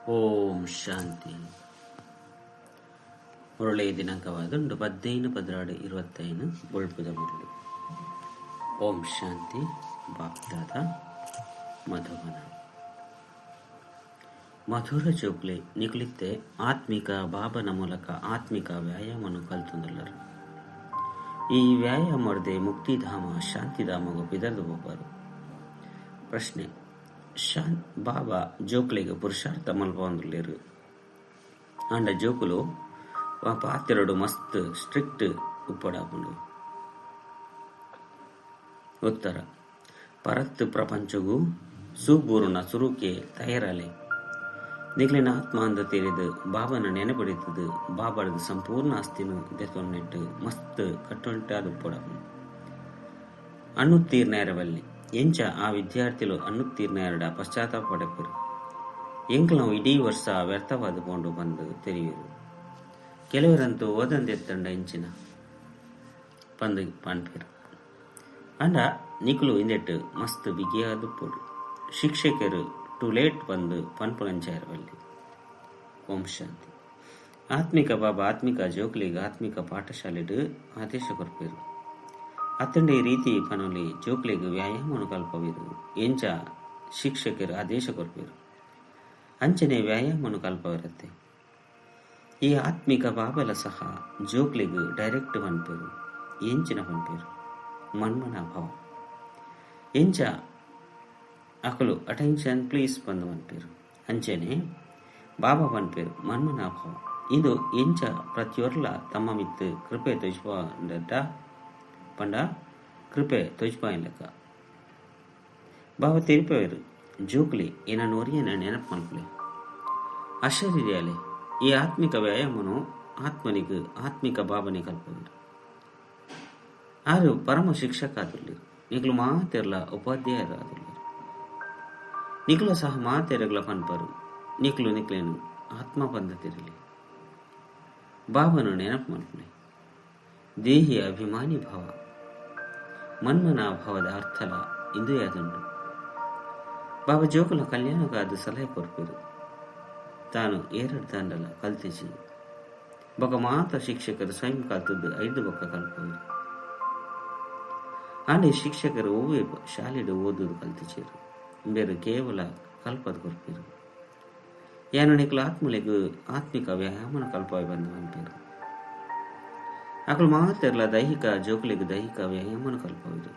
ಓಂ ಶಾಂತಿ. ಮುರಳಿ ದಿನಾಂಕವಾದ 15 12 25 ಬೊಳ್ಪುದ ಮುರಳಿ. ಓಂ ಶಾಂತಿ. ಬಾಪ್ದಾದ ಮಧುಬನ. ಮಧುರ ಜೋಕ್ಲೆ ನಿಕುಲಿತ್ತೆ ಆತ್ಮಿಕ ಬಾಬನ ಮೂಲಕ ಆತ್ಮಿಕ ವ್ಯಾಯಾಮವನ್ನು ಕಲ್ತೊಂದುಲ್ಲರು. ಈ ವ್ಯಾಯಾಮರ್ದೆ ಮುಕ್ತಿಧಾಮ ಶಾಂತಿಧಾಮಗೂ ಪಿದರ್ದು ಹೋಗರು. ಪ್ರಶ್ನೆ: ಬಾಬಾ ಜೋಕ್ಲೆಗ್ ಪುರುಷಾರ್ಥ ಮಲ್ಪೊಂದುಲ್ಲೆರ್ ಆಂಡ ಜೋಕುಲು ಪಾತೆರೊಡು ಮಸ್ತ್ ಸ್ಟ್ರಿಕ್ಟ್ ಉಪ್ಪೊಡಾಪುಂಡು. ಉತ್ತರ: ಪರತ್ ಪ್ರಪಂಚಗು ಸೂಬೂರುನ ಸುರುಕೆ ತಯಾರಾಲೆ ನಿಕ್ಲೆನ ಆತ್ಮ ಅಂದ ತೆರಿದು ಬಾಬನ ನೆನಪಿಡಿತದು ಬಾಬಾದ ಸಂಪೂರ್ಣ ಆಸ್ತಿನು ದೆತೊನ್ನೆಟ್ಟು ಮಸ್ತ್ ಕಟ್ಟುನಿಟ್ಟಾದ ಉಪ್ಪೊಡಾಪುಂಡು. ಅಣ್ಣುತ್ತೀರ್ಣಯರವಲ್ಲಿ ಎಂಚ ಆ ವಿದ್ಯಾರ್ಥಿಲು ಅಣ್ಣುತ್ತೀರ್ಣಯರಡ ಪಶ್ಚಾತ್ತಾಪ ಪಡೆಪೆರು. ಎಂಕ್ಲವು ಇಡೀ ವರ್ಷ ವ್ಯರ್ಥವಾದ ಪೋಂಡು ಬಂದು ತೆರಿಯುವರು. ಕೆಲವರಂತೂ ಓದಂದೆತ್ತಂಡ ಇಂಚಿನ ಪಂದು ಪನ್ಪೆರು. ಆಂಡ ನಿಕುಲು ಇಂದೆಟ್ಟು ಮಸ್ತ್ ಬಿಗಿಯಾದ ಉಪ್ಪೊಡು. ಶಿಕ್ಷಕರು ಟು ಲೇಟ್ ಬಂದು ಪನ್ಪುನಂಚಾಯರವಲ್ಲಿ. ಓಂ ಶಾಂತಿ. ಆತ್ಮಿಕ ಬಾಬಾ ಆತ್ಮಿಕ ಜೋಕ್ಲಿಗ್ ಆತ್ಮಿಕ ಪಾಠಶಾಲೆಡ್ ಆದೇಶ ಕೊರ್ಪೆರು. ಅತ್ತಂಡ ಈ ರೀತಿ ಪನೊಲಿ ಜೋಕ್ಲಿಗ್ ವ್ಯಾಯಾಮನು ಕಲ್ಪವಿರು. ಎಂಚ ಶಿಕ್ಷಕರು ಆದೇಶ ಕೊರ್ಪೆರು ಅಂಚನೆ ವ್ಯಾಯಾಮನು ಕಲ್ಪವಿರತ್ತೆ. ಈ ಆತ್ಮಿಕ ಬಾಬಲ ಸಹ ಜೋಕ್ಲಿಗ್ ಡೈರೆಕ್ಟ್ ಪನ್ಪೆರು. ಎಂಚಿನ ಪನ್ಪೆರು? ಮನ್ಮನ ಭಾವ. ಎಂಚ ಅಕಲು ಅಟೆನ್ಷನ್ ಪ್ಲೀಸ್ ಬಂದು ಪನ್ಪೆರು ಅಂಚನೆ ಬಾಬಾ ಪನ್ಪೆರು ಮನ್ಮನ ಭಾವ. ಇದು ಎಂಚ ಪ್ರತಿಯೊರ್ಲ ತಮ್ಮ ಮಿತ್ತು ಕೃಪೆ ತೊಜ್ಪ ಪಂಡ ಕೃಪೆ ತೊಜ್ಪಾಯಿನ್ ಲೆಕ್ಕ. ಬಾಬಾ ತೆರಿಪವೇರು ಜೋಕ್ಲಿ ಏನನ್ನು ಒರಿಯನ ನೆನಪು ಮಲ್ಪುಲೆ. ಅಶರೀರಿಯಾಲೆ ಈ ಆತ್ಮಿಕ ವ್ಯಾಯಾಮನು ಆತ್ಮನಿಗೆ ಆತ್ಮಿಕ ಬಾಬನೆ ಕಲ್ಪವೇರು. ಆರು ಪರಮ ಶಿಕ್ಷಕ ಆದುಲ್ಲೆರ್. ನಿಕುಲು ಮಾತೆರ್ಲ ಉಪಾಧ್ಯಾಯರಾದುಲ್ಲೆರ್. ನಿಕುಲ ಸಹ ಮಾತೆರೆಗ್ಲ ಪನ್ಪರು ನಿಕುಲು ನಿಕ್ಲೇನು ಆತ್ಮ ಪಂದ ತಿರಲಿ. ಬಾಬನು ನೆನಪು ಮಲ್ಪುಲೆ. ದೇಹಿ ಅಭಿಮಾನಿ ಭಾವ ಮನ್ಮನ ಭಾವದ ಅರ್ಥಲ ಇಂದು ಯಾದುಂಡು. ಬಾಬಾ ಜೋಕುಲ ಕಲ್ಯಾಣಕ್ಕಾದ ಸಲಹೆ ಕೊರ್ಪೆರು. ತಾನು ಏರಡ್ ದಾಂಡಲ ಕಲ್ತಿಜಿ ಬೊಕ ಮಾತ ಶಿಕ್ಷಕರು ಸ್ವಯಂ ಕಲ್ತದ್ದು 5 ಬೊಕ್ಕ ಕಲ್ಪವೆರು. ಆಂಡ ಈ ಶಿಕ್ಷಕರು ಒವ್ವೆ ಶಾಲೆಡ್ ಓದುದು ಕಲ್ತಿಜೆರು. ಬೇರೆ ಕೇವಲ ಕಲ್ಪದ ಕೊರ್ಪೆರು. ಯಾನು ನಿಕುಲು ಆತ್ಮಲೆಗ್ ಆತ್ಮಿಕ ವ್ಯಾಯಾಮನ ಕಲ್ಪವೆ ಬಂದು ಪನ್ಪೆರು. ಅಕುಲು ಮಾತೆರ್ಲ ದೈಹಿಕ ಜೋಕುಲೆಗ್ ದೈಹಿಕ ವ್ಯಾಯಾಮನ ಕಲ್ಪವೆರು.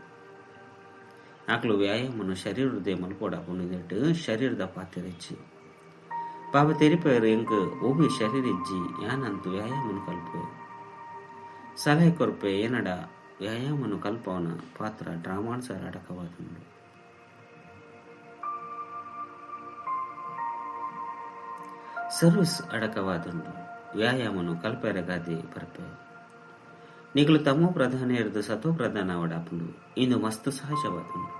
ಅಕುಲು ವ್ಯಾಯಾಮನು ಶರೀರದೇ ಮಲ್ಪೊಡಾಪುಂಡು. ಶರೀರದ ಪಾತೆರೆಚ್ಚಿ ಬಾಬಾ ತೆರಿಪೆರ್ ಎಂಕ್ ಒವ್ವೆ ಶರೀರ ಇಜ್ಜಿ ಯಾನಂತು ವ್ಯಾಯಾಮನು ಕಲ್ಪೆ. ಸಲಹೆ ಕೊರ್ಪೆ ಏನಡ ವ್ಯಾಯಾಮನು ಕಲ್ಪವನ ಪಾತ್ರ ಡ್ರಾಮಾನ್ಸಾರ ಅಡಕವಾದುಂಡು. ಸರ್ವಿಸ್ ಅಡಕವಾದುಂಡು. ವ್ಯಾಯಾಮನು ಕಲ್ಪೆರಗಾದೆ ಬರ್ಪೆ. ನಿಕುಲು ತಮೋ ಪ್ರಧಾನ ಇರ್ದು ಸತೋ ಪ್ರಧಾನ ಅವಡಾಪುಂಡು. ಇಂದು ಮಸ್ತ್ ಸಹಜವಾದುಂಡು.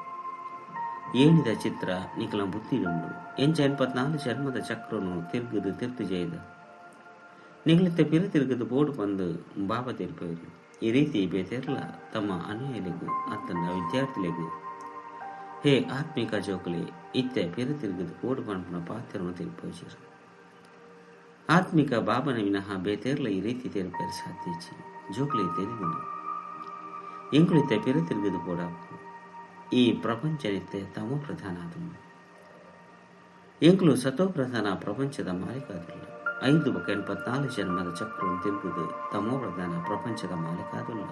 ಏಣಿದ ಚಿತ್ರ ನಿಕಲ ಬುದ್ಧಿಡುಂಡು. ಎಂಚ 84 ಜನ್ಮದ ಚಕ್ರನು ತಿರುಗುದು ತಿರ್ತು ಜೈದ ನಿಕಲಿತ್ತೆ ಪಿರ ತಿರುಗುದು ಬೋಡು ಬಂದು ಬಾಬಾ ತಿರುಪವರು. ಈ ರೀತಿ ಬೇತೆರ್ಲ ತಮ್ಮ ಅನುಯಾಯಿಲೆಗ್ ಅತ್ತಂಡ ವಿದ್ಯಾರ್ಥಿಲೆಗ್ ಹೇ ಆತ್ಮಿಕ ಜೋಕುಲೆ ಇತ್ತೆ ಪಿರ ತಿರುಗುದು ಬೋಡು ಪನ್ಪುನ ಪಾತ್ರನು ತಿರುಪೋಜೆರು. ಆತ್ಮಿಕ ಬಾಬನ ವಿನಃ ಬೇತೆರ್ಲ ಈ ರೀತಿ ತೆರಿಪೆರೆ ಸಾಧ್ಯ ಇಜ್ಜಿ. ಜೋಕುಲೆ ತೆರಿವುಂಡು. ಎಂಕುಲಿತ್ತೆ ಪಿರ ತಿರುಗುದು ಬೋಡಾಪುಂಡು. ಈ ಪ್ರಪಂಚನಿತ್ತೆ ತಮೋ ಪ್ರಧಾನ ಆದುಂಡು. ಎಂಕುಲು ಸತೋ ಪ್ರಧಾನ ಪ್ರಪಂಚದ ಮಾಲೀಕಾದುಲ್ಲ. 5 ಬೊಕ 84 ಜನ್ಮದ ಚಕ್ರವನ್ನು ತಿರುಗುದು ತಮೋ ಪ್ರಧಾನ ಪ್ರಪಂಚದ ಮಾಲೀಕಾದುಲ್ಲ.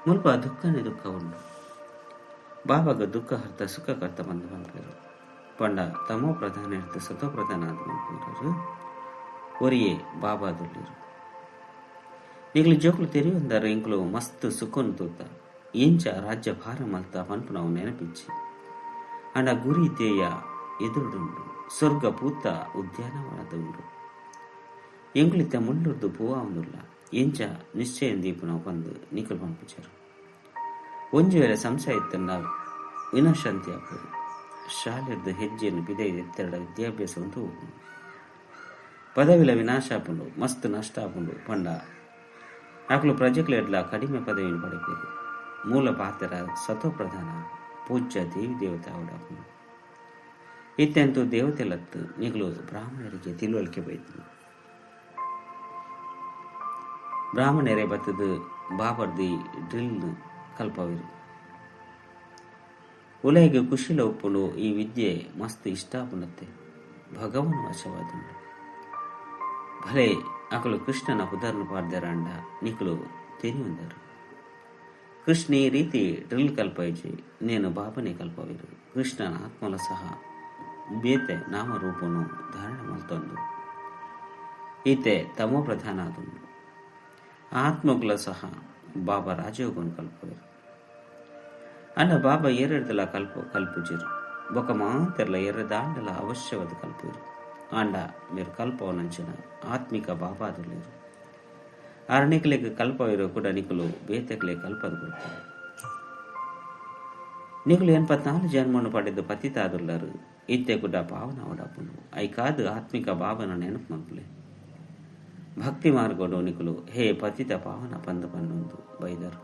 ಮುಲ್ಪ ದುಃಖನೇ ದುಃಖ ಉಂಡು. ಬಾಬಾಗ ದುಃಖ ಹರ್ತ ಸುಖ ಕರ್ತ ಬಂದು ಪನ್ಪೆರು. ಪಂಡ ತಮೋ ಪ್ರಧಾನ ಇರ್ದು ಸತೋ ಪ್ರಧಾನ ಆದ್ ಮನ್ಪುನರು ಒರಿಯೇ ಬಾಬಾದುಲ್ಲೆರ್. ನಿಕುಲು ಜೋಕುಲು ತೆರಿಯೊಂದಾರು ಎಂಕುಲು ಮಸ್ತ್ ಸುಖನು ತೂತ ಎಂಚ ರಾಜ್ಯ ಭಾರ ಮಲ್ತ ಪನ್ಪುನವು ನೆನಪಿಜ್ಜಿ. ಆಂಡ ಗುರಿ ಧ್ಯೇಯ ಎದುರುಡುಂಡು. ಸ್ವರ್ಗ ಪೂತ ಉದ್ಯಾನವನದುಂಡು. ಎಂಕುಲಿತ್ತೆ ಮುಳ್ಳುರ್ದು ಪೂವಾವುಂದುಲ್ಲ. ಎಂಚ ನಿಶ್ಚಯ ದೀಪುನವು ಪಂದ್ ನಿಕುಲು ಪನ್ಪುಜೆರ್. ಒಂಜಿ ವೇಳೆ ಸಂಶಯ ಇತ್ತಂಡ ವಿನಾಶಾಂತಿ ಆಪುಂಡು. ಶಾಲೆರ್ದ್ ಹೆಜ್ಜೆನ್ ಪಿದಯಿ ಎತ್ತೆರಡ ವಿದ್ಯಾಭ್ಯಾಸ ಉಂತು ಹೋಪುಂಡು. ಪದವಿಲ ವಿನಾಶ ಆಪುಂಡು. ಮಸ್ತ್ ನಷ್ಟ ಆಪುಂಡು. ಪಂಡ ಅಕುಲು ಪ್ರಜೆಕ್ಲೆಡ್ಲ ಕಡಿಮೆ ಪದವಿನ್ ಪಡೆಪೆರು. ಮೂಲ ಪಾತೆರ ಸತೋ ಪ್ರಧಾನ ಪೂಜ್ಯ ದೇವಿ ದೇವತೆ ಆವಡಾಪುಂಡು. ಇತ್ತೆಂತೂ ದೇವತೆಲತ್ತು ನಿಕುಲು ಬ್ರಾಹ್ಮಣರಿಗೆ ತಿಳುವಳಿಕೆ ಬೈದು ಬ್ರಾಹ್ಮಣರೇ ಬತ್ತದು ಬಾಬರ್ದಿ ಡ್ರಿಲ್ ಕಲ್ಪವಿರು. ಉಲೈಗೆ ಕುಶಿಲ ಉಪ್ಪುಂಡು ಈ ವಿದ್ಯೆ ಮಸ್ತ್ ಇಷ್ಟ ಆಪುನತ್ತೆ ಭಗವನ್ ವಶವಾದುಂಡು. ಭಲೆ ಅಕಲು ಕೃಷ್ಣನ ಪುದರ್ನು ಪಾಡ್ದೆರಾಂಡ ನಿಕುಲು ತೆರಿಯುಂದರು. ಕೃಷ್ಣ ಈ ರೀತಿ ಡ್ರಿಲ್ ಕಲ್ಪೈಜಿ ನೇನು ಬಾಬನೆ ಕಲ್ಪವಿರು. ಕೃಷ್ಣನ ಆತ್ಮಲ ಸಹ ಬೇತೆ ನಾಮರೂಪನು ಧಾರಣ ಮಲ್ತೊಂದು ಈತೆ ತಮೋ ಪ್ರಧಾನ ಆದುಂಡು. ಆತ್ಮಗುಲ ಸಹ ಬಾಬಾ ರಾಜಯೋಗನು ಕಲ್ಪವಿರು. ಅಂಡ ಬಾಬಾ ಏರೆಡ್ದಲ ಕಲ್ಪುಜಿರು ಬೊಕ ಮಾತೆರ್ಲ ಎರೆದಾಂಡಲ ಅವಶ್ಯವಾದ ಕಲ್ಪಿರು. ಆಂಡ ಮೇರು ಕಲ್ಪವನಂಚಿನ ಆತ್ಮಿಕ ಬಾಬಾದುಲ್ಲೇರು. ಆರಣಿಕಲೆಗೆ ಕಲ್ಪವಿರೋ ಕೂಡ ನಿಕುಲು ಬೇತೆಕಲೆ ಕಲ್ಪದು ಕೊಡ್ತಾರೆ. ನಿಕುಲು 84 ಜನ್ಮವನ್ನು ಪಡೆದು ಪತಿತಾದುಲ್ಲರು. ಇತ್ತೆ ಕೂಡ ಪಾವನ ಓಡಾಪುನು ಐಕಾದು ಆತ್ಮಿಕ ಬಾಬನ ನೆನಪು ಮಲ್ಪಲೆ. ಭಕ್ತಿ ಮಾರ್ಗೋಡು ನಿಕುಲು ಹೇ ಪತಿತ ಪಾವನ ಪಂದ ಪನ್ನೊಂದು ಬೈದರು.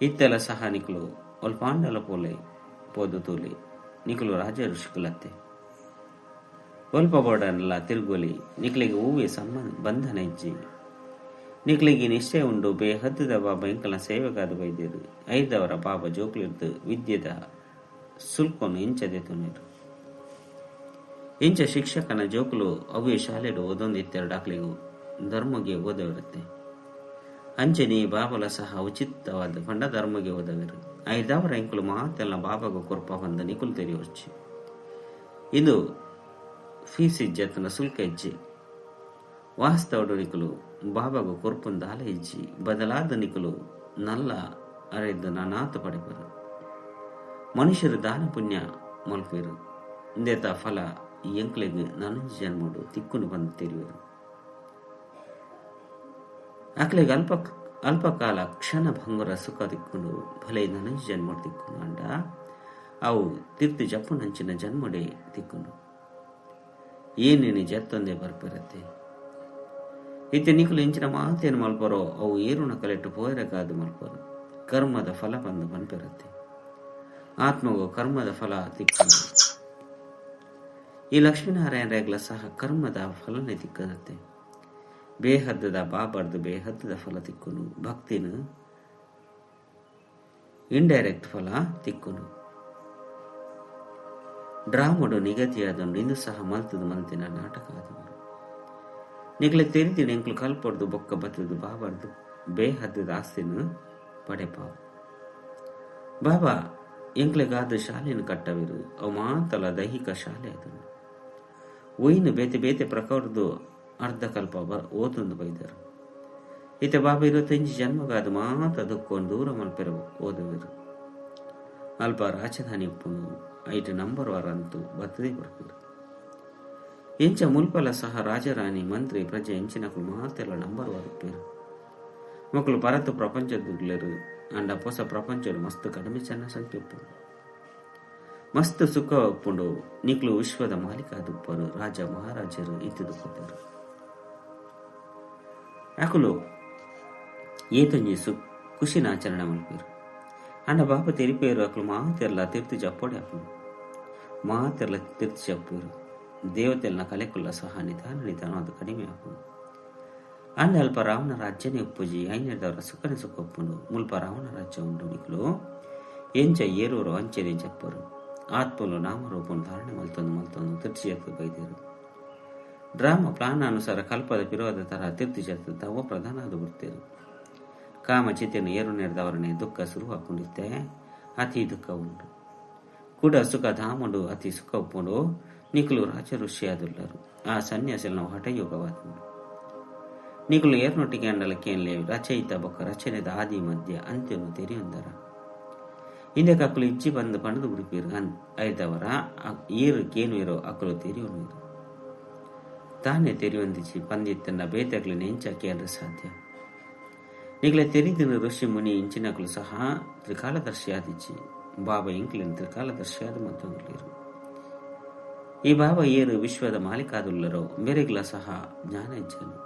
ಇತ್ತೆಲ ಸಹ ನಿಕುಲು ಒಲ್ಪಾಂಡಲ ಪೋಲೆ ಪೋದು ತೂಲಿ ನಿಕುಲು ರಾಜ ಋಷಿಕುಲತ್ತೆ. ಒಲ್ಪ ಬೋಡನ್ನೆಲ್ಲ ತಿರುಗೋಲಿ ನಿಕಲಿಗೆ ಹೂವೆ ಸಂಬಂಧ ಬಂಧನ ಇಜ್ಜಿ. ನಿಕಲಿಗೆ ನಿಶ್ಚಯ ಉಂಡು ಬೇಹದ್ದದ ಬಾಬಾ ಇಂಕಲ ಸೇವೆಗಾದ ಬೈದಿರು. ಐದವರ ಬಾಬಾ ಜೋಕ್ಲಿರ್ದು ವಿದ್ಯೆದ ಸುಲ್ಕೊನು ಇಂಚದೆ ತುನೇರು. ಇಂಚ ಶಿಕ್ಷಕನ ಜೋಕುಲು ಅವೇ ಶಾಲೆಡು ಓದೊಂದಿತ್ತೆರಡು ಅಕ್ಲಿಗೂ ಧರ್ಮಗೆ ಓದವಿರುತ್ತೆ. ಅಂಚನೆ ಬಾಬಲ ಸಹ ಉಚಿತವಾದ ಪಂಡ ಧರ್ಮಗೆ ಓದವಿರು. ಐದವರ ಇಂಕುಲು ಮಾತೆಲ್ಲ ಬಾಬಾಗ ಕೊರ್ಪ ಬಂದ ನಿಕುಲು ತೆರಿಯೊಚ್ಚಿ. ಇದು ಫೀಸ್ ಇಜ್ಜಿ ಶುಲ್ಕ ಇಜ್ಜಿ. ವಾಸ್ತವಡು ನಿಕುಲು ಬಾಬಾಗ ಕೊರ್ಪುಂದಾಲ ಇಜ್ಜಿ. ಬದಲಾದ ನಿಕುಲು ನಲ್ಲ ಅರೆದ್ದು ನಾನಾತು ಪಡೆಪರು. ಮನುಷ್ಯರು ದಾನ ಪುಣ್ಯ ಮಲ್ಪೇರು. ಇಂದೇತ ಫಲ ಎಂಕ್ಲೆಗ್ ನನಂಜಿ ಜನ್ಮಡು ತಿಕ್ಕುನು ಬಂದು ತೆರಿಯರು. ಆಕ್ಲೆಗ್ ಅಲ್ಪಕಾಲ ಕ್ಷಣ ಭಂಗುರ ಸುಖ ತಿಕ್ಕೊಂಡು ಭಲೆ ನನಂಜಿ ಜನ್ಮಡು ತಿಕ್ಕುನು. ಅಂಡ ಅವು ತಿರ್ತಿ ಜಪ್ಪುನಂಚಿನ ಜನ್ಮಡೆ ತಿಕ್ಕುನು. ಏನೇನು ಜತ್ತೊಂದೇ ಬರ್ಪಿರತ್ತೆ. ಇತ್ತೆ ನಿಕುಲು ಇಂಚಿನ ಮಾತೇನು ಮಲ್ಪರೋ ಅವು ಏರುನ ಕಲೆಟ್ಟು ಪೋಯರಗಾದು ಮಲ್ಪರು. ಕರ್ಮದ ಫಲ ಬಂದು ಬನ್ಪಿರತ್ತೆ. ಆತ್ಮಗೂ ಕರ್ಮದ ಫಲ ತಿಕ್ಕನು. ಈ ಲಕ್ಷ್ಮೀನಾರಾಯಣರಾಗ್ಲ ಸಹ ಕರ್ಮದ ಫಲನೇ ತಿಕ್ಕದತ್ತೆ. ಬೇಹದ್ದದ ಬಾಬರ್ದು ಬೇಹದ್ದದ ಫಲ ತಿಕ್ಕುನು. ಭಕ್ತಿನ ಇಂಡೈರೆಕ್ಟ್ ಫಲ ತಿಕ್ಕುನು. ಡ್ರಾಮಡು ನಿಗದಿಯಾದುಂಡು. ಇಂದು ಸಹ ಮಲ್ತದ ಮಲ್ತಿನ ನಾಟಕ ಆದುಂಡು. ನಿಗಲೆ ತೆರಿದಿನ ಎಂಕ್ಲು ಕಲ್ಪೊಡ್ದು ಬೊಕ್ಕ ಬತ್ತದು ಬಾಬರ್ದು ಬೇಹದ್ದದ ಆಸ್ತಿನ ಪಡೆಪಾವು. ಬಾಬಾ ಎಂಕ್ಲೆಗಾದ ಶಾಲೆಯನ್ನು ಕಟ್ಟವಿರು. ಅವು ಮಾತಲ ದೈಹಿಕ ಶಾಲೆ ಅದನ್ನು ಒಯ್ನು ಬೇತೆ ಬೇತೆ ಪ್ರಕಾರದ್ದು ಅರ್ಧ ಕಲ್ಪ ಓದೊಂದು ಬೈದರು. ಈತ ಬಾಬಾ 25 ಜನ್ಮಗಾದ ಮಾತ ದುಕ್ಕೊಂಡು ದೂರ ಮಲ್ಪೆರ ಓದುವಿರು. ಅಲ್ಪ ರಾಜಧಾನಿ ಉಪ್ಪುನು ಐಟು ನಂಬರ್ ವಾರ ಅಂತೂ ಬತ್ತದೇ ಬರ್ಪಿರು. ಎಂಚ ಮುಲ್ಪಲ ಸಹ ರಾಜರಾಣಿ ಮಂತ್ರಿ ಪ್ರಜೆ ಎಂಚಿನಕುಲು ಮಾತೆಲ್ಲ ನಂಬರ್ ವಾರ ಉಪ್ಪೇರು. ಮಕ್ಕಳು ಪರತು ಪ್ರಪಂಚದುಗ್ಲರು. ಅಂಡ ಹೊಸ ಪ್ರಪಂಚಡು ಮಸ್ತ್ ಕಡಿಮೆ ಚೆನ್ನ ಸಂಖ್ಯೆ ಉಪ್ಪುಂಡು. ಮಸ್ತ್ ಸುಖ ಉಪ್ಪುಂಡು. ನಿಕ್ಲು ವಿಶ್ವದ ಮಾಲೀಕ ದುಪ್ಪರು. ರಾಜ ಮಹಾರಾಜರು ಇತ್ತಿದು ಕೊಟ್ಟರು. ಅಕುಲು ಏತೊಂಜಿ ಖುಷಿನ ಆಚರಣೆ ಮಲ್ಪೇರು. ಅಂಡ ಬಾಪ ತೆರಿಪೇರು ಅಕುಲು ಮಾತೆರ್ಲ ತಿರ್ತು ಜಪ್ಪೊಡೆ ಅಪುಂಡು. ಮಾತೆರ್ಲ ತಿರ್ತು ಜಪ್ಪೇರು. ದೇವತೆಲ್ನ ಕಲೆಕುಲ್ಲ ಸಹ ನಿಧಾನ ನಿಧಾನ ಅದು ಕಡಿಮೆ ಆಪುಂಡು. ಅಂಡ ಅಲ್ಪ ರಾವಣ ರಾಜ್ಯನೇ ಉಪ್ಪುಜಿ. ಐನೆರ್ದವರ ಸುಖನೆ ಸುಖ ಉಪ್ಪುಂಡು. ಮುಲ್ಪ ರಾವಣ ರಾಜ್ಯ ಉಂಡು. ನಿಕುಲು ಎಂಚ ಏರೂರು ಅಂಚೆನೆ ಜಪ್ಪರು. ಆತ್ಮಲು ನಾಮರೂಪನು ಧಾರಣೆ ಮಲ್ತೊಂದು ಮಲ್ತೊಂದು ತಿರ್ಚಿ ಎತ್ತು ಬೈದೇರು. ಡ್ರಾಮಾ ಪ್ಲಾನ್ ಅನುಸಾರ ಕಲ್ಪದ ಪಿರೋದ ತರ ತಿರ್ತಿ ಜತ್ತು ತವ ಪ್ರಧಾನ ಅದು ಬಿಡ್ತೇರು. ಕಾಮ ಚಿತೆಯನ್ನು ಏರು ನೆರೆದವರನ್ನೇ ದುಃಖ ಶುರುವಾಕೊಂಡಿತ್ತೆ. ಅತಿ ದುಃಖ ಉಂಟು. ಕೂಡ ಸುಖ ಧಾಮಡು ಅತಿ ಸುಖ ಉಪ್ಪುಂಡು. ನಿಕುಲು ರಾಜ ಋಷಿಯಾದುಲ್ಲರು. ಆ ಸನ್ಯಾಸಿನ ಹಠಯೋಗವಾದ ನಿಕುಲು ಏರ್ನೊಟ್ಟಿಗೆ ಅಂಡಲ ಕೇನ್ಲೆ ರಚಯಿತ ಬೊಕ್ಕ ರಚನೆದ ಆದಿ ಮಧ್ಯ ಅಂತ್ಯನು ತೆರಿಯೊಂದರ. ಹಿಂದೆ ಅಕ್ಕಲು ಇಜ್ಜಿ ಬಂದು ಪಣದು ಬಿಡುಪೀರು. ಐದವರ ಏರು ಕೇನುಯಿರೋ ಅಕ್ಕಲು ತೆರಿಯೋನು ತಾನೇ ತೆರಿಯೊಂದಿಚ್ಚಿ ಪಂದಿತ್ತನ್ನ ಬೇತಗ್ಲು ನೆಂಚ ಕೇಂದ್ರ ಸಾಧ್ಯ. ನಿಗಲೆ ತೆರಿದಿನ ಋಷಿ ಮುನಿ ಇಂಚಿನಕಲು ಸಹ ತ್ರಿಕಾಲದರ್ಶಿಯಾದಿಚ್ಚಿ. ಬಾಬಾ ಇಂಕ್ಲಿನ ತ್ರಿಕಾಲದರ್ಶಿಯಾದ ಮತ್ತೊಂದು ಈ ಬಾಬಾ ಏರು ವಿಶ್ವದ ಮಾಲೀಕಾದುಲ್ಲರೋ ಮೇರೆಗ್ಲ ಸಹ ಜ್ಞಾನ ಇಜ್ಜನು.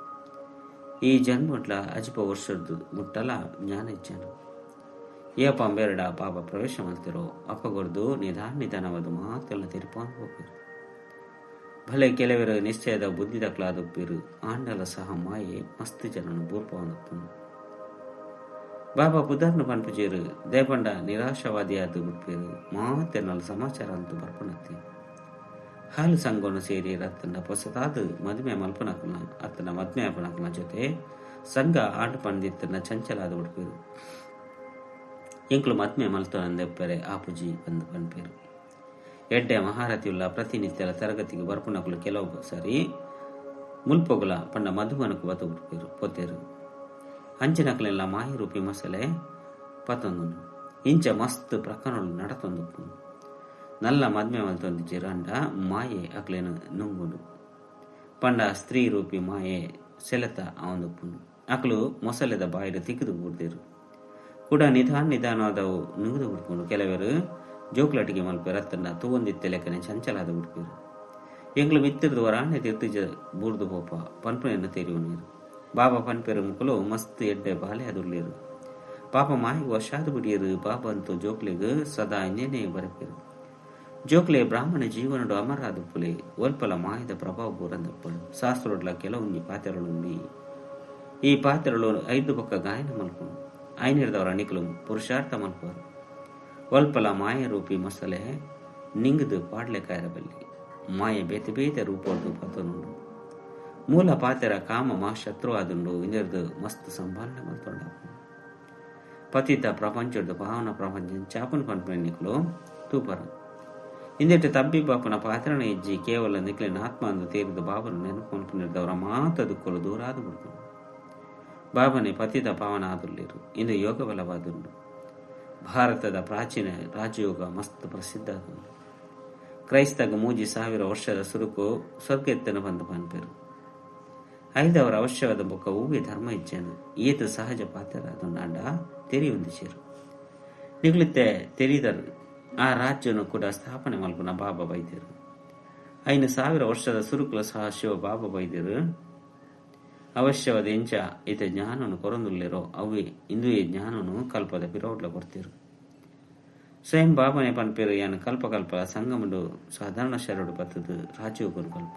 ಈ ಜನ್ಮಟ್ಲ ಅಜ್ಪ ವರ್ಷದ್ದು ಮುಟ್ಟಲ ಜ್ಞಾನ ಇಜ್ಜನು. ಏಪ ಅಂಬೇರ್ಡ ಬಾಬಾ ಪ್ರವೇಶ ಮಲ್ತಿರೋ ಅಪಗೊರ್ದು ನಿಧಾನ ನಿಧಾನವಾದ ಮಾತೆಲ್ಲ ತೆರಿಪಾನ್ ಹೋಗ್ಬಿರು. ಭಲೆ ಕೆಲವರು ನಿಶ್ಚಯದ ಬುದ್ಧಿದಕ್ಲಾದುಪ್ಪಿರು ಆಂಡಲ ಸಹ ಮಾಯೆ ಮಸ್ತ್ ಜನನು ಬೂರ್ಪವನಪ್ಪನು. ಬಾಬಾ ಪುದರ್ನು ಪನ್ಪುಜೇರು ದೇಪಂಡ ನಿರಾಶವಾದಿಯಾದ ಬಿಟ್ಪೇರು ಮಾತೆನ್ನಲ ಸಮಾಚಾರ ಅಂತೂ ಬರ್ಪಣತ್ತೆ. ಹಾಲು ಸಂಘವನ್ನು ಸೇರಿ ರತ್ತನ ಪೊಸತಾದ ಮದುವೆ ಮಲ್ಪನಕನ ಅತ್ತನ ಮದ್ಮೆ ಅಪನಕನ ಜೊತೆ ಸಂಘ ಆಂಡು ಪಂದಿತ್ತನ ಚಂಚಲಾದ ಬಿಡ್ಪೇರು. ಎಂಕ್ಲು ಮದ್ಮೆ ಮಲ್ತನಂದೆಪ್ಪರೆ ಆಪುಜಿ ಬಂದು ಪನ್ಪೇರು. ಎಡ್ಡೆ ಮಹಾರಥಿಯುಳ್ಳ ಪ್ರತಿನಿತ್ಯದ ತರಗತಿಗೆ ಬರ್ಪುನಕುಲು ಕೆಲವು ಸಾರಿ ಮುಲ್ಪೊಗುಲ ಪಂಡ ಮಧುಮನಕು ಬತ್ತು ಬಿಡ್ಪೇರು ಪೊತ್ತೇರು. ಅಂಚಿನಕಲೆಲ್ಲ ಮಾಹಿರೂಪಿ ಮಸಲೆ ಪತ್ತೊಂದು ಇಂಚ ಮಸ್ತ್ ಪ್ರಕರಣಗಳು ನಡತೊಂದು ನಲ್ಲ ಮದ್ಮೆ ಮಲ್ತೊಂದು ಚಿರಂಡ ಮಾಯೆ ಅಕ್ಲೇನು ನುಂಗುಡು ಪಂಡ ಸ್ತ್ರೀ ರೂಪಿ ಮಾಯೆ ಸೆಲೆತ ಅವಂದುಪ್ಪುನು. ಅಕ್ಲು ಮೊಸಲೆದ ಬಾಯಿಡು ತಿಕ್ಕಿದು ಬಿಡ್ದಿರು ಕೂಡ ನಿಧಾನ ನಿಧಾನವಾದವು ನುಂಗುದು ಬಿಡ್ಕೊಂಡು. ಕೆಲವರು ಜೋಕ್ಲಟಿಗೆ ಮಲ್ಪೇರು ಅತ್ತಂಡ ತೂವೊಂದಿತ್ತೆ ಲೆಕ್ಕನೆ ಚಂಚಲಾದ ಬಿಡ್ಪೇರು. ಎಂಗ್ಲು ಮಿತ್ತಿರ್ದು ವರಾಣೆ ತಿರ್ತು ಬೂರ್ದು ಪೋಪ ಪನ್ಪುನೆಯನ್ನು ತೆರಿವು ನೀರು. ಬಾಬಾ ಪನ್ಪೇರು ಮುಕುಲು ಮಸ್ತ್ ಎಡ್ಡೆ ಬಾಲೆ ಅದುರ್ಲೇರು. ಪಾಪ ಮಾಯಿಗೆ ವಶಾದ ಬಿಡಿಯರು. ಬಾಬಾ ಅಂತೂ ಜೋಕ್ಲೆಗ್ ಸದಾ ಇನ್ನೇನೆ ಬರಪೇರು. ಜೋಕ್ಲೆ ಬ್ರಾಹ್ಮಣ ಜೀವನಡು ಅಮರಾದ ಪುಲೆ ಒಲ್ಪಲ ಮಾಯದ ಪ್ರಭಾವ ಬೂರಂದಪ್ಪಳು. ಶಾಸ್ತ್ರೊಡ್ಲ ಕೆಲವೊಂಜಿ ಪಾತ್ರಗಳು ಈ ಪಾತ್ರಗಳು ಐದು ಪಕ್ಕ ಗಾಯನ ಮಲ್ಪುನು. ಐನಿರ್ದವರ ನಿಕಲು ಪುರುಷಾರ್ಥ ಮಲ್ಪರು. ಒಲ್ಪಲ ಮಾಯ ರೂಪಿ ಮಸಲೆ ನಿಂಗದು ಪಾಡ್ಲೆಕಾಯರಬಲ್ಲಿ ಮಾಯ ಬೇತೆ ಬೇತೆ ರೂಪೊಡ್ದು ಪತ್ತನುಂಡು. ಮೂಲ ಪಾತೆರ ಕಾಮ ಮಾ ಶತ್ರು ಆದುಂಡು. ಇಂದಿರ್ದು ಮಸ್ತ್ ಸಂಭಾಲನೆ ಮಲ್ತೊಂಡ ಪತಿತ ಪ್ರಪಂಚದ ಪಾವನ ಪ್ರಪಂಚ ಚಾಪನ ಪನ್ಪುನ ನಿಕಲು ತೂಪರ. ಇಂದೆಟ್ಟು ತಬ್ಬಿ ಬಾಪನ ಪಾತ್ರಣ ಇಜ್ಜಿ ಕೇವಲ ನಿಕ್ಲಿನ ಆತ್ಮ ಅಂದು ತೀರಿದ ಬಾಬನ ನೆನಪು ಮಲ್ಪುನಿರ್ದವರ ಮಾತ ದುಕ್ಕಲು ದೂರಾದ ಬಿಡ್ತು. ಬಾಬನೆ ಪತಿತ ಪಾವನ ಆದುರ್ಲಿರು. ಇಂದು ಯೋಗ ಬಲವಾದುಂಡು. ಭಾರತದ ಪ್ರಾಚೀನ ರಾಜಯೋಗ ಮಸ್ತ್ ಪ್ರಸಿದ್ಧ ಆದುಂಡು. ಕ್ರೈಸ್ತಗ 3000 ವರ್ಷದ ಸುರುಕು ಸ್ವರ್ಗ ಎತ್ತನ ಬಂದು ಪನ್ಪೇರು. ಐದವರ ಅವಶ್ಯವಾದ ಬೊಕ್ಕ ಹೂವೆ ಧರ್ಮ ಇಜ್ಜೇನು ಏತು ಸಹಜ ಪಾತ್ರ ಆದುಂಡಾಂಡ ತೆರಿಯೊಂದು ಸೇರು ನಿಗುಲಿತ್ತೆ ತೆರಿದರು. ಆ ರಾಜ್ಯವನ್ನು ಕೂಡ ಸ್ಥಾಪನೆ ಮಲ್ಪುನ ಬಾಬಾ ಬೈದರು. 5000 ವರ್ಷದ ಸುರುಕುಲ ಸಹ ಶಿವ ಬಾಬಾ ಬೈದರು. ಅವಶ್ಯವಾದ ಎಂಚ ಈತ ಜ್ಞಾನವನ್ನು ಕೊರೊಂದುಲ್ಲೇರೋ ಅವೇ ಇಂದುಯೇ ಜ್ಞಾನವನ್ನು ಕಲ್ಪದ ಪಿರೋಡ್ಲ ಕೊಡ್ತಿರು. ಸ್ವಯಂ ಬಾಬನೆ ಪನ್ಪೇರು ಯಾನು ಕಲ್ಪ ಕಲ್ಪ ಸಂಗಮಡು ಸಾಧಾರಣ ಶರಡು ಬತ್ತದು ರಾಜಯೋಗನು ಕಲ್ಪ.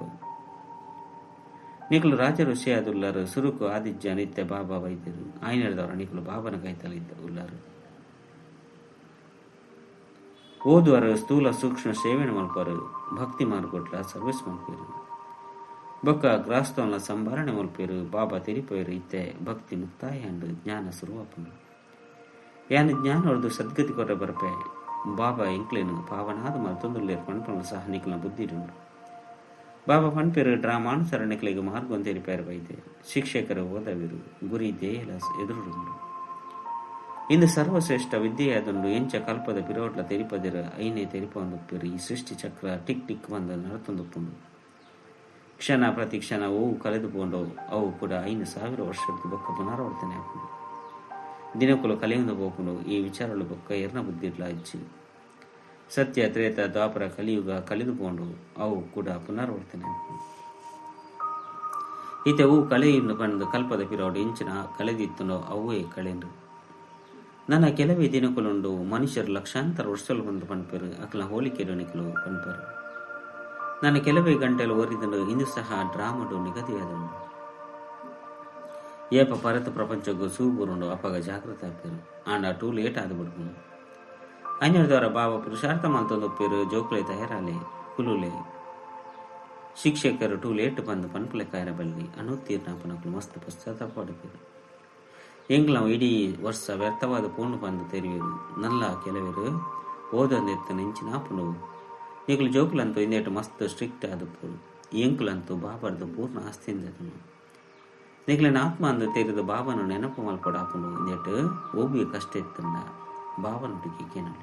ನಿಕಲು ರಾಜ ಋಷಿ ಆದುಲ್ಲರು ಸುರುಕು ಆದಿಜ್ಜ ನಿತ್ಯ ಬಾಬಾ ವೈದ್ಯರು. ಆಯ್ನದವರ ನಿಕಲು ಬಾಬನ ಕೈತಲ ಉಲ್ಲಾರು. ಓದುವರು ಸ್ಥೂಲ ಸೂಕ್ಷ್ಮ ಸೇವೆಯನ್ನು ಮಲ್ಪರು. ಭಕ್ತಿ ಮಾರ್ಗೊಟ್ಲ ಸರ್ವಿಸ್ ಮಲ್ಪೇರು. ಬೊಕ್ಕ ಗ್ರಾಸ್ತವನ ಸಂಭಾರಣೆ ಮಲ್ಪೇರು. ಬಾಬಾ ತೆರಿಪೋಯರು ಇತ್ತೆ ಭಕ್ತಿ ಮುಕ್ತಾಯ ಅಂಡು ಜ್ಞಾನ ಸುರುವಾಪನು. ಯಾನು ಜ್ಞಾನ ಹೊಡೆದು ಸದ್ಗತಿ ಕೊರ ಬರಪೆ ಬಾಬಾ ಎಂಕ್ಲೇನು ಪಾವನಾದ ಮತ್ತೊಂದುಲ್ಲೇರು ಪಣ್ಪಣ ಸಹ ನಿಕ್ಲನ ಬುದ್ಧಿ. ಬಾಬಾ ಪನ್ಪೇರು ಡ್ರಾಮಾನುಸಾರ ನಿಕ್ಲಿಗೆ ಮಾರ್ಗಂ ತೆರಿಪೇರು ಬೈದೆ. ಶಿಕ್ಷಕರು ಓದವಿರು ಗುರಿ ದೇಹಲ ಎದುರುಂಡು. ಇಂದು ಸರ್ವಶ್ರೇಷ್ಠ ವಿದ್ಯೆಯಾದುಂಡು. ಎಂಚ ಕಲ್ಪದ ಬಿರೋಟ್ಲ ತೆರಿಪದಿರ ಐನೇ ತೆರಿಪೊಂದುಪ್ಪೇರು. ಈ ಸೃಷ್ಟಿ ಚಕ್ರ ಟಿಕ್ ಟಿಕ್ ಬಂದ ನಡತೊಂದುಪ್ಪುಂಡು. ಕ್ಷಣ ಪ್ರತಿ ಕ್ಷಣ ಅವು ಕಳೆದುಕೊಂಡು ಅವು ಕೂಡ 5000 ವರ್ಷದ ಬೊಕ್ಕ ಪುನರಾವರ್ತನೆ ಆಪುಂಡು. ದಿನಕುಲು ಕಲಿಯೊಂದು ಪೋಪುಂಡು. ಈ ವಿಚಾರಗಳು ಬೊಕ್ಕ ಎರ್ನ ಬುದ್ಧಿಡ್ಲ ಇಜ್ಜಿ. ಸತ್ಯ ತ್ರೇತ ದ್ವಾಪರ ಕಲಿಯುಗ ಕಳೆದುಕೊಂಡು ಅವು ಕೂಡ ಪುನರಾವರ್ತನೆ ಆಪುಂಡು. ಈತ ಅವು ಕಳೆಯನ್ನು ಬಂದು ಕಲ್ಪದ ಪಿರೋಡು ಇಂಚಿನ ಕಳೆದಿತ್ತನೋ ಅವೇ ಕಳೆಂಡು. ನನ್ನ ಕೆಲವೇ ದಿನಕುಲುಂಡು. ಮನುಷ್ಯರು ಲಕ್ಷಾಂತರ ವರ್ಷలు ಬಂದು ಪನ್ಪೇರು. ಅಕ್ಲ ಹೋಲಿಕೆಡು ನಿಕಲು ಪನ್ಪೇರು. ನನ್ನ ಕೆಲವೇ ಗಂಟೆలు ಓರಿದನು. ಇಂದು ಸಹ ಡ್ರಾಮಡು ನಿಗದಿಯಾದನು. ಏಪ ಪರತ ಪ್ರಪಂಚಕ್ಕೂ ಸೂಬುರುಂಡು ಅಪಗ ಜಾಗೃತ ಆಪೇರು. ಆಂಡ ಟೂ ಲೇಟ್ ಆದ ಬಿಡ್ಪುಂಡು. ಐನರ್ದವರ ಬಾಬಾ ಪುರುಷಾರ್ಥ ಮಲ್ತೊಂದೊಪ್ಪೇರು. ಜೋಕುಲೆ ತಯಾರಾಲೆ ಕುಲುಲೆ ಶಿಕ್ಷಕರು ಟೂ ಲೇಟ್ ಬಂದು ಪನ್ಪುಲೆ ಕಾಯರ ಬಲ್ಲಿ ಅನುತ್ತೀರ್ಣಾಪನಕುಲು ಮಸ್ತ್ ಪಶ್ಚಾತ್ತಾಪ ಪಡುಪೇರು. ಎಂಗ್ಲ ಇಡೀ ವರ್ಷ ವ್ಯರ್ಥವಾದ ಪೂರ್ಣ ಬಂದು ತೆರಿವೇರು. ನಲ್ಲ ಕೆಲವರು ಓದೊಂದೆತ್ತ ನೆಂಚಿನಾಪುಂಡು. ನಿಕುಲು ಜೋಕುಲಂತೂ ಇಂದೇಟು ಮಸ್ತ್ ಸ್ಟ್ರಿಕ್ಟ್ ಆದಪ್ಪು. ಎಂಕುಲಂತೂ ಬಾಬರ್ದು ಪೂರ್ಣ ಆಸ್ತಿಯಿಂದ ನಿಕ್ಲೆನ ಆತ್ಮ ಅಂದು ತೆರೆದು ಬಾಬನು ನೆನಪು ಮಲ್ಪೊಡಾಪುಂಡು. ಇಂದೇಟು ಓಬಿ ಕಷ್ಟ ಇತ್ತಂಡ ಬಾಬನೊಟ್ಟಿಗೆ ಕೇನಲು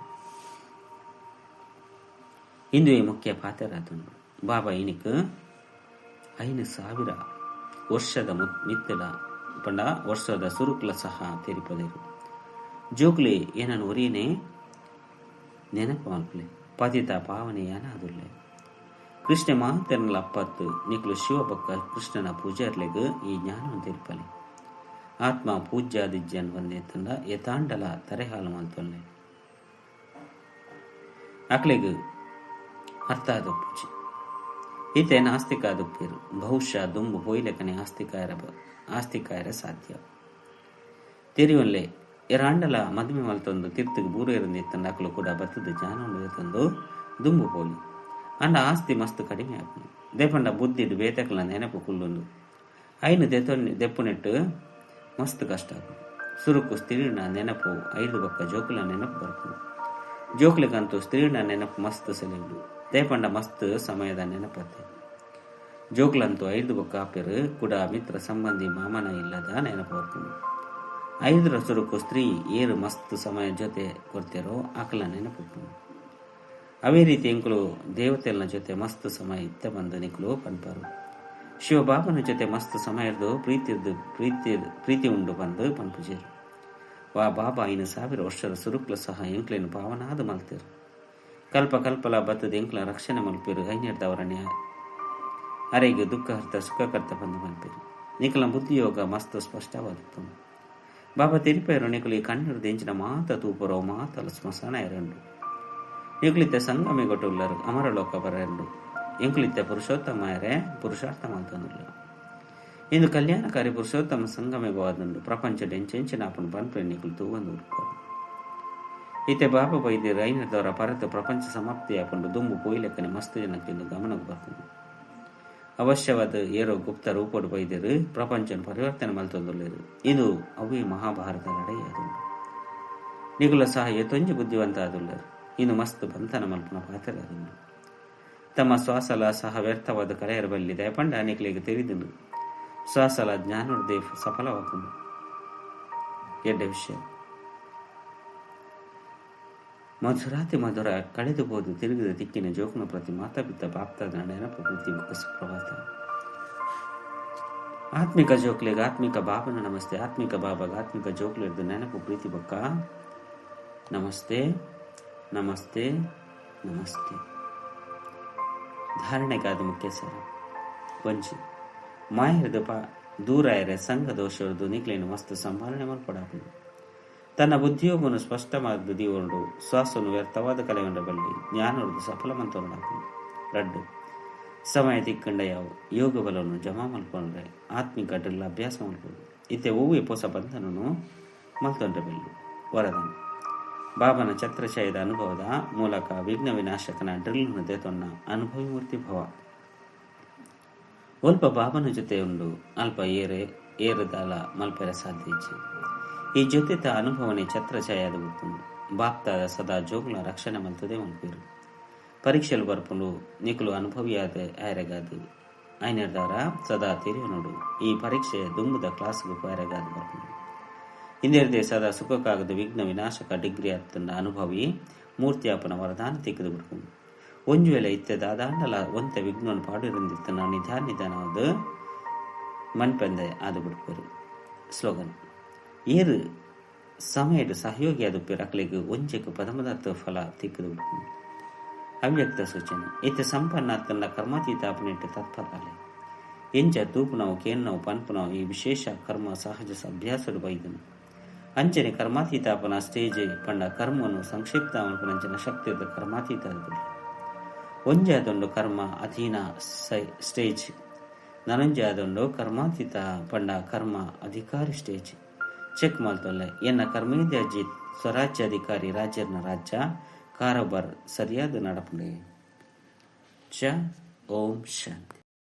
ಇಂದುವೆ ಮುಖ್ಯ ಪಾತ್ರರಾತುಂಡು. ಬಾಬಾ ಇನಿಕ್ 5000 ವರ್ಷದ ಮಿತ್ತಲ ಪಂಡ ವರ್ಷದ ಸುರುಕುಲ ಸಹ ತೆರಿಪದೇರು. ಜೋಕ್ಲಿ ಏನನ್ನು ಒರಿಯನೆ ನೆನಪು ಮಲ್ಪಲೆ. ಪತಿತ ಪಾವನೆಯಾನ ಅದುಲ್ಲೆ ಕೃಷ್ಣ ಮಹಾತೆರ್ನಲ ಅಪ್ಪತ್ತು ನಿಕ್ಲು ಶಿವ ಬೊಕ್ಕ ಕೃಷ್ಣನ ಪೂಜಾರ್ಲೆಗ್ ಈ ಜ್ಞಾನವನ್ನು ತೆರಿಪಲೆ. ಆತ್ಮ ಪೂಜ್ಯಾದಿಜ್ಜನ್ ಬಂದಿತ್ತಂಡ ಯತಾಂಡಲ ತರೆಹಾಲು ಮಲ್ತೊಲ್ಲೆ ಅಕ್ಲೆಗ್ ಅರ್ಥ ಆದೊಪ್ಪುಜಿ. ಈತೆ ನಾಸ್ತಿಕ ಆದುಪ್ಪೇರು ಬಹುಶಃ ದುಂಬು ಪೋಯಿಲೆಕನೆ ಆಸ್ತಿಕಾಯರ ಸಾಧ್ಯ ತೆರಿಯೊನ್ಲೆ ಎರಾಂಡಲ ಮದುವೆ ಮಲ್ತೊಂದು ತಿರ್ತುಗು ಬೂರೇರಂದಿತ್ತಂಡ ಅಕ್ಲು ಕೂಡ ಬತ್ತದ ಜಾನೊಂಡು ಎತ್ತೊಂದು ದುಂಬು ಪೋಲಿ ಅಂಡ ಆಸ್ತಿ ಮಸ್ತ್ ಕಡಿಮೆ ಆಪುಂಡು ದೇಪಂಡ ಬುದ್ಧಿಡ್ ಬೇತಕ್ಲ ನೆನಪು ಕುಲ್ಲುಂಡು ಐನು ದೆಪ್ಪುನೆಟ್ಟು ಮಸ್ತ್ ಕಷ್ಟ ಆಪುಂಡು. ಸುರುಕು ಸ್ತ್ರೀನ ನೆನಪು ಐದು ಬೊಕ್ಕ ಜೋಕುಲ ನೆನಪು ಬರ್ಪುಂಡು. ಜೋಕ್ಲೆಗಂತೂ ಸ್ತ್ರೀನ ನೆನಪು ಮಸ್ತ್ ಸೆಲೆಂಡು ದೇಪಂಡ ಮಸ್ತ್ ಸಮಯದ ನೆನಪತ್ತೆ. ಜೋಕ್ಲಂತೂ ಐದು ಬೊಕ್ಕ ಆಪೆರು ಕೂಡ ಮಿತ್ರ ಸಂಬಂಧಿ ಮಾಮನ ಇಲ್ಲದ ನೆನಪು ಬರ್ಪುಂಡು. ಐದರ ಸುರುಕು ಸ್ತ್ರೀ ಏರು ಮಸ್ತ್ ಸಮಯ ಜೊತೆ ಕೊಡ್ತೇರೋ ಆಕಲ ನೆನಪು. ಅವೇ ರೀತಿ ಎಂಕುಲು ದೇವತೆಲ್ನ ಜೊತೆ ಮಸ್ತ್ ಸಮಯ ಇತ್ತ ಬಂದು ನಿಕ್ಲು ಪನ್ಪಾರು. ಶಿವಬಾಬನ ಜೊತೆ ಮಸ್ತ್ ಸಮಯ ಇರ್ದು ಪ್ರೀತಿ ಉಂಡು ಬಂದು ಪನ್ಪುಜೇರು. ವಾ ಬಾಬಾ 5000 ವರ್ಷದ ಸುರುಕ್ಲ ಸಹ ಎಂಕ್ಲೇನು ಪಾವನಾದ ಮಲ್ತೇರು. ಕಲ್ಪ ಕಲ್ಪಲ ಬತ್ತದ ಎಂಕ್ಲ ರಕ್ಷಣೆ ಮಲ್ಪೇರು. ಐನೆರ್ದವರನ್ನೇ ಅರೆಗೆ ದುಃಖಹರ್ತ ಸುಖಕರ್ತ ಬಂದು ಮಲ್ಪೇರು. ನಿಕಲ ಬುದ್ಧಿಯೋಗ ಮಸ್ತ್ ಸ್ಪಷ್ಟವಾದಿತ್ತು. ಬಾಬಾ ತಿರುಪೇರು ನಿಕುಲು ಈ ಕಣ್ಣುರ್ದು ಎಂಚಿನ ಮಾತ ತೂಪುರೋ ಮಾತಲ ಸ್ಮಶಾನ ಎರண்டு ಎಂಕುಲಿತ್ತೆ ಸಂಗಮಿಗೊಟ್ಟುಲ್ಲರು ಅಮರಲೋಕ ಬರೆಂಡು ಎಂಕುಲಿತ್ತೆ ಪುರುಷೋತ್ತಮಯರೇ ಪುರುಷಾರ್ಥ ಮಲ್ತೊಂದುಲ್ಲ. ಇಂದು ಕಲ್ಯಾಣಕಾರಿ ಪುರುಷೋತ್ತಮ ಸಂಗಮಿಗವಾದುಂಡು. ಪ್ರಪಂಚದ ಎಂಚೆಂಚಿನ ಅಪನು ಪನ್ಪೆ ನಿಕುಲು ತೂವಂದು ಉಡ್ಪರು. ಇತ್ತೆ ಬಾಬಾ ಬೈದಿರು ಐನದವರ ಪರತು ಪ್ರಪಂಚ ಸಮಾಪ್ತಿ ಆಪುಂಡು ದುಂಬು ಪೋಯಿಲೆಕ್ಕನೆ ಮಸ್ತ್ ಜನಕ್ಕೆ ಇಂದು ಗಮನಕ್ಕೆ ಬರ್ಪುಂಡು. ಅವಶ್ಯವಾದ ಏರೋ ಗುಪ್ತ ರೂಪೋಡು ಬೈದಿರು ಪ್ರಪಂಚನ ಪರಿವರ್ತನೆ ಮಲ್ತೊಂದುಲ್ಲೆರು. ಇದು ಅವೇ ಮಹಾಭಾರತ ಲಡೈ ಆದುಂಡು. ನಿಗುಲ ಸಹ ಏತೊಂಜಿ ಬುದ್ಧಿವಂತ ಆದುಲ್ಲರು. ಇನ್ನು ಮಸ್ತ್ ಬಂಧನ ಮಲ್ಪುನ ಪಾತ್ರ ಆದುಂಡು. ತಮ್ಮ ಶ್ವಾಸಲ ಸಹ ವ್ಯರ್ಥವಾದ ಕಲೆಯರ ಬಲ್ಲಿ ದಯಪಂಡ ಅನೇಕಲಿಗೆ ತಿಳಿದುಂಡು. ಶ್ವಾಸಲ ಜ್ಞಾನೋರ್ದೇ ಸಫಲವಾಗುಂಡು. ಎಡ್ಡೆ ವಿಷಯ ಮಧುರಾತಿ ಮಧುರ ಕಳೆದು ಹೋದು ತಿರುಗಿದ ದಿಕ್ಕಿನ ಜೋಕುನ ಪ್ರತಿ ಮಾತಾಪಿತ್ತ ಬಾಪ್ತಾದ ನೆನಪು ಪ್ರೀತಿ ಮುಖ ಸುಪ್ರಭಾತ. ಆತ್ಮಿಕ ಜೋಕ್ಲೆಗ್ ಆತ್ಮಿಕ ಬಾಬನ ನಮಸ್ತೆ. ಆತ್ಮಿಕ ಬಾಬಾಗ ಆತ್ಮಿಕ ಜೋಕ್ಲೆರ್ದು ನೆನಪು ಪ್ರೀತಿ ಬೊಕ್ಕ ನಮಸ್ತೆ ನಮಸ್ತೆ ನಮಸ್ತೆ. ಧಾರಣೆಗಾದ ಮುಖ್ಯ ಸರ ಒಂಜಿ ಮಾಯರ್ದು ದೂರ ಎರೆ ಸಂಘ ದೋಷರ್ದು ನಿಕ್ಲೇನು ಮಸ್ತ್ ಸಂಭಾಳನೆ ಮಲ್ಪಡಾಪುಂಡು. ತನ್ನ ಬುದ್ಧಿಯೋಗವನ್ನು ಸ್ಪಷ್ಟವಾದ ದೀವೊಂಡು ಶ್ವಾಸವನ್ನು ವ್ಯರ್ಥವಾದ ಕಲೆಗೊಂಡ ಬಲ್ಲಿ ಜ್ಞಾನೊರ್ದು ಸಫಲಮಂತೊಂಡಾಪುಂಡು. ರಡ್ಡು ಸಮಯ ತಿಕ್ಕಂಡ ಯಾವ ಯೋಗ ಬಲವನ್ನು ಜಮಾ ಮಲ್ಪೊಂಡ್ರೆ ಆತ್ಮಿಕ ಡ್ರಿಲ್ ಅಭ್ಯಾಸ ಮಲ್ಪೊಂಡು. ಇತ್ತೆ ಒವ್ವೆ ಪೊಸ ಬಂಧನನು ಮಲ್ತೊಂಡ್ರೆ ಬೆಲ್ಲು. ವರದಾನ ಬಾಬನ ಛತ್ರಛಾಯದ ಅನುಭವದ ಮೂಲಕ ವಿಘ್ನ ವಿನಾಶಕನ ಡ್ರಿಲ್ ದೇತೊನ್ನ ಅನುಭವಿ ಮೂರ್ತಿ ಭವ. ಅಲ್ಪ ಬಾಬನ ಜೊತೆ ಉಂಡು ಅಲ್ಪ ಏರದಾಲ ಮಲ್ಪೆರ ಸಾಧ್ಯ ಇಜ್ಜಿ. ಈ ಜೊತೆತ ಅನುಭವನೆ ಛತ್ರಛಾಯಾದ ಬಿಡ್ಪುಂಡು. ಬಾಪ್ತಾದ ಸದಾ ಜೋಗ್ಲ ರಕ್ಷಣೆ ಮಲ್ತದೆ ಮಲ್ಪೇರು. ಪರೀಕ್ಷೆಲು ಬರ್ಪುಂಡು ನಿಕುಲು ಅನುಭವಿಯಾದ ಆಯರೆಗಾದು ಐನೆರ್ದಾರ ಸದಾ ತೆರಿಯನೋಡು. ಈ ಪರೀಕ್ಷೆ ದುಂಬುದ ಕ್ಲಾಸ್ಗೆ ಪೋಯರೆಗಾದು ಬರ್ಪುಂಡು. ಹಿಂದೆರ್ದೆ ಸದಾ ಸುಖಕ್ಕಾಗದ ವಿಘ್ನ ವಿನಾಶಕ ಡಿಗ್ರಿ ಅತ್ತಂಡ ಅನುಭವಿ ಮೂರ್ತಿಯಾಪನ ವರದಾನ ತಿಕ್ಕದು ಬಿಡ್ಪುಂಡು. ಒಂಜು ವೇಳೆ ಇತ್ತೆ ದಾದಾಂಡಲ ಒಂತೆ ವಿಘ್ನವನ್ನು ಪಾಡಿರಂದಿತ್ತನ ನಿಧಾನ ನಿಧಾನವಾದ ಮನ್ಪಂದೆ ಆದು ಬಿಡ್ಪೇರು. ಸ್ಲೋಗನ್ ಏರು ಸಮಯದ ಸಹಯೋಗಿ ಆದುಪ್ಪೇರು ಅಕ್ಲೆಗ್ ಒಂಜೆಕ್ ಪದಮದತ್ತ ಫಲ ತಿಕ್ಕದು ಬಿಡ್ಪುಂಡು. ಅವ್ಯಕ್ತ ಸೂಚನೆ ಇತ್ತೆ ಸಂಪನ್ನ ತನ್ನ ಕರ್ಮಾತೀತ ಅಪನೆಟ್ಟು ತತ್ಪರಾಲೆ ಎಂಚ ತೂಪುನವು ಕೇನ್ನವು ಪನ್ಪುನವು ಈ ವಿಶೇಷ ಕರ್ಮ ಸಹಜ ಅಭ್ಯಾಸಡು ಬೈದನು. ಅಂಚನೆ ಕರ್ಮಾತೀತಾಪನ ಸ್ಟೇಜ್ ಪಂಡ ಕರ್ಮನು ಸಂಕ್ಷಿಪ್ತ ಮಲ್ಪುನಂಚಿನ ಶಕ್ತಿದ ಕರ್ಮಾತೀತ ಒಂಜಾದೊಂಡು ಕರ್ಮ ಅಧೀನ ಸ್ಟೇಜ್ ನನೊಂಜಾದೊಂಡು ಕರ್ಮಾತೀತ ಪಂಡ ಕರ್ಮ ಅಧಿಕಾರಿ ಸ್ಟೇಜ್. ಚೆಕ್ ಮಲ್ತೊಲ್ಲೆ ಎನ್ನ ಕರ್ಮೇಂದ್ರಿಯ ಸ್ವರಾಜ್ಯಾಧಿಕಾರಿ ರಾಜ್ಯನ ರಾಜ್ಯ ಕಾರೋಬಾರ್ ಸರಿಯಾದ ನಡಪುಂಡೆ. ಚ ಓಂ ಶಾಂತಿ.